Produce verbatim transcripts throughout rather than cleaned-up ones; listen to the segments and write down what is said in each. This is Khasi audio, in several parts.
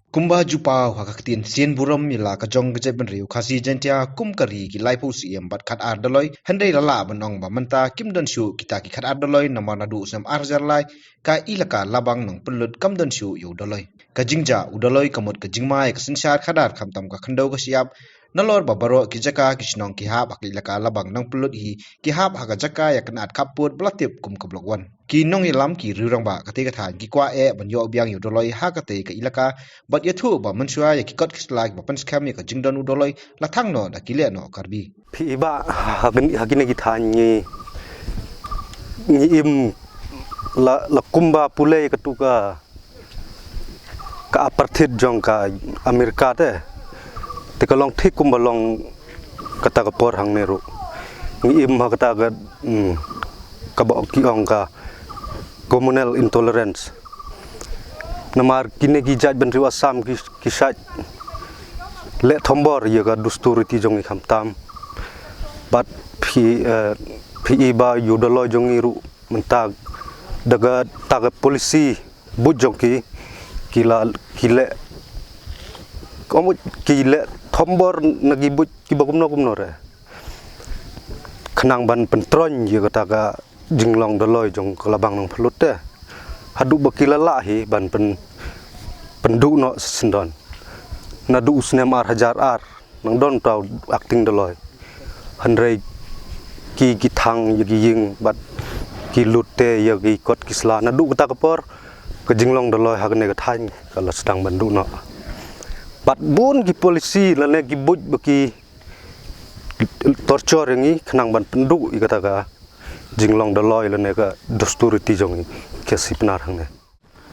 Kumba ju paw ha ka ktien sien burom ïa la ka jong ka jaitbynriew Khasi Jaintia, kum ka ri ki laiphew siem bad khatar doloi, hynrei la lah ban ong ba mynta kim don shuh kita ki khatar doloi namar naduh u snem ar hajar lai ka ilaka Labang Nongpynlut kam don shuh ïa u doloi. Ka jingjia u doloi ka mut ka jingma ïa ka synshar khadar khamtam ka khyndew ka shyiap, nalor ba baroh ki jaka ki shnong ki hap ha ka ilaka Labang Nongpynlut hi, ki hap ha ka jaka ïa ka nat khappud ba la tip kum ka Block One. Ki nongïalam, ki riewrangbah katei ka thaiñ ki kwah eh ban ïoh biang ïa u doloi ha katei ka ilaka, bad ïathuh ba mynshuwa ïa ki kot ki sla kiba pynskhem ïa ka jingdon u doloi la thang noh da ki lehnoh Karbi. Phi i ba ha kin-, ha kine ki thaiñ ngi, ngi im la, la kumba pule katu ka, ka apartheid jong ka Amerika te. Te ka long thik kumba long kata ka por hangne ruh. Ngi im ha kata ka, hmm, kaba ki ong ka communal intolerance. Namar kine ki jaitbynriew Assam ki, ki shait leh thombor ïa ka dustur riti jong ngi khamtam. Bad phi, eh, phi i ba ïa u doloi jong ngi ruh mynta da kata ka policy buit jong ki, ki la, ki leh, ki leh thombor na ki buit kiba kumno kumno re. Khnang ban pyntroiñ ïa kata ka jinglong doloi jong ka Labang Nongpynlut te. Haduh ba ki la lah hi ban pyn-, pynduh noh shisyndon. Naduh u snem ar hajar ar nang don tau acting doloi. Hynrei ki, ki thang ïa ki ïing bad ki lut te ïa ki kot ki sla. Naduh kata ka por ka jinglong doloi ha kane ka thaiñ ka la sdang ban duh noh. Bad bun ki policy lane ki buit ba ki torture ïa ngi khnang ban pynduh ïa kata ka jinglong doloi lane ka dustur riti jong ngi Khasi Pnar hangne.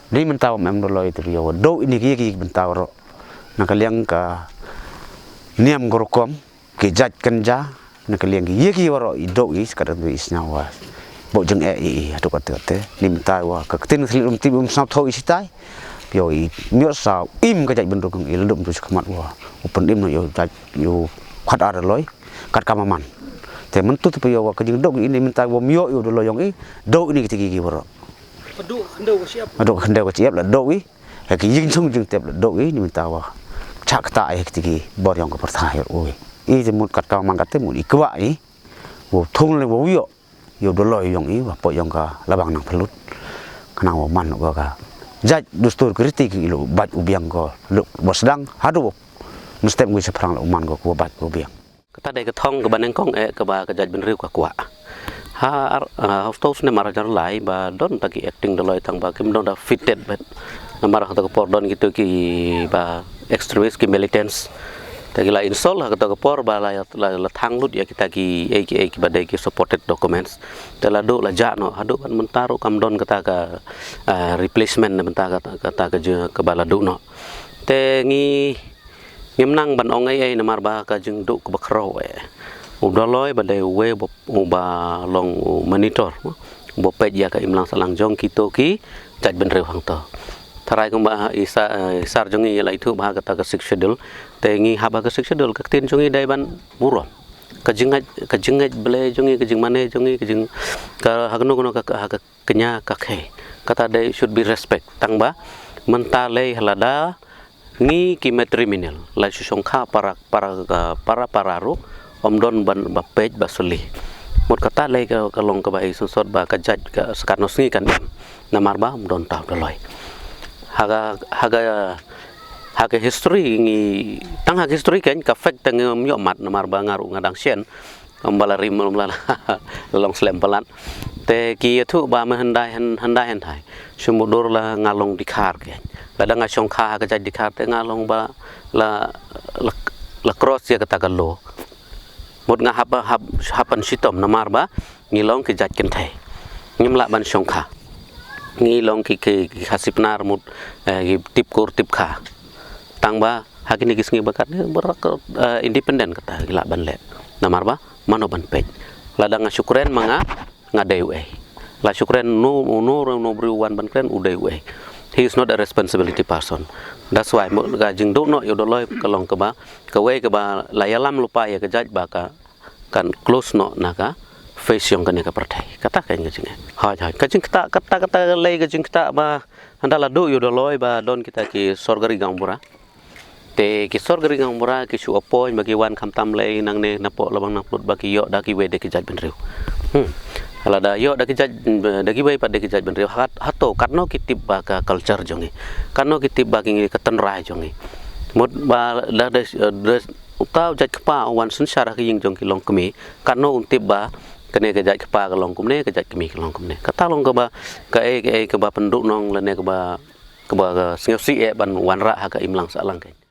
Dei mynta ym em doloi te ïa wa duh ine ki, ki bynta waroh. Na ka liang ka niam ka rukom ki jait kynja, na ka liang ki ïa ki waroh i duh i, ka dang i sngew wa bok jong e i, i haduh kata te. Ni mynta wa ka ktien thli um tip um snap tho i sitai. Pio i miot sa im ka jait bynruk i ladum tu khmat wa u pynim no ïa jait ïa khatar doloi. Kat ka maman. Te mynta te pio wa ka jingduh i ni mynta wa mio ïa doloi jong i, duh ine ki tiki ki waroh. Haduh khyndew ka shyiap. Haduh khyndew ka shyiap la duh i. Ha ki ïing sung jingtep la duh i ni mynta wa. Chak kata ai ha ki tiki bor jong ka pyrthai ïa u i. I te mut kat ka maman kat te mut i kwah i. Wa thung le wa ïoh. Ïa u doloi jong i, wa poi jong ka Labang Nongpynlut. Khnang wa man ka, ka jait dustur ki riti ki lu bait u biang ko, lu wa sdang, haduh. Mynstep ngui shaphrang la u man ko, wa bait u biang. Kata dei ka thong kaba nyngkong eh, kaba ka jait bynriew ka kwah. Ha ar, ah, ha u snem ar hajar lai, ba don ta ki acting doloi tang ba kim don da fitted bet. Namar ha kata ka por don kito kiba extremist, ki militants. Te ki la insult ha kata ka por ba la, la, la thang lut ïa kita ki, eh, ki, eh, kiba dei ki supported documents. Te la duh la jah noh, haduh ban mynta ruh kam don kata ka, ah, replacement na mynta kata, kata ka je, kaba la duh noh. Te ngi, ngim nang ban ong ei ei namar ba ka jingduh kaba khraw eh. U doloi ba dei uwei ba, uba long u monitor, uba peit ïa ka imlang sahlang jong kito ki jait bynriew hangto. Tharai kumba i sa, eh, i sar jong ngi ïa la ithuh ba ha kata ka Sixth Schedule. Te ngi hap ha ka Sixth Schedule, ka ktien jong ngi dei ban burom. Ka jingngeit, ka jingngeit Blei jong ngi, ka jingmane jong ngi, ka jing, ka ha kano kano ka, ka, ha ka kñia ka khei. Kata dei should be respect. Tang ba mynta lei ha lada ngi ki matrilineal, la shu shongkha para, para, para, para ruh, ym don ban ba peit ba suli. Mut kata lei ka, ka long kaba i synsot ba ka jait ka skat noh sngi kan im. Namar ba ym don tau doloi. Ha ka, ha ka, ha ka history ngi, tang ha ka history kan ka fact tang ym ïoh mat namar ba nga ruh nga dang shen. Ym ba la rim, ym ba la long slem palat. Te ki ïathuh ba ma hyndai hyn-, hyndai hyndai. Shu mutdur la nga long dkhar ke. Lada nga shongkha ha ka jait dkhar te nga long ba la, la, la cross ïa kata ka law. Mut nga hap, hap, hap ban shitom namar ba ngi long ki jait kynthei. Ngim lah ban shongkha. Ngi long ki, ki, ki Khasi Pnar mut, eh, ki tip kur tip kha. Tang ba ha kine ki sngi ba kat ne ba rak, eh, independent kata ki lah ban leh. Namar ba mano ban peit. Lada nga shu kren ma nga, nga dei uei. La shu kren no, no, no, no briew wan ban kren u dei uei. He is not a responsibility person. That's why mo ka jingduh noh ïa u doloi ka long kaba, kawei kaba la ïalam lypa ïa ka jait ba ka kan close noh na ka face jong kane ka pyrthei. Kata ka jing. Hoi hoi. Ka jingkata kata kata lei ka jingkata ba hynda la duh ïa u Dolloi ba don kita ki sorkari gaonbura. Te ki sorkari gaonbura ki shu appoint ba ki wan khamtam lei nangne napoh Labang Nangplut ba ki ïoh da kiwei de ki jaitbynriew. Hmm. Lada ïoh da ki jait da kiwei pat de ki jaitbynriew. Hato katno ki tip ba ka culture jong ngi. Katno ki tip ba ki ngi ka tynrai jong ngi. Mut ba da da uta u jait kpa u wan synshar ha ka ïing jong ki longkmie. Katno un tip ba kane ka jait kpa ka long kumne, ka jait kmie ka long kumne. Kata long kaba kaei kaei kaba pynduh nong lane kaba kaba ka sngewsih eh ban wanrah ha ka imlang sahlang kein.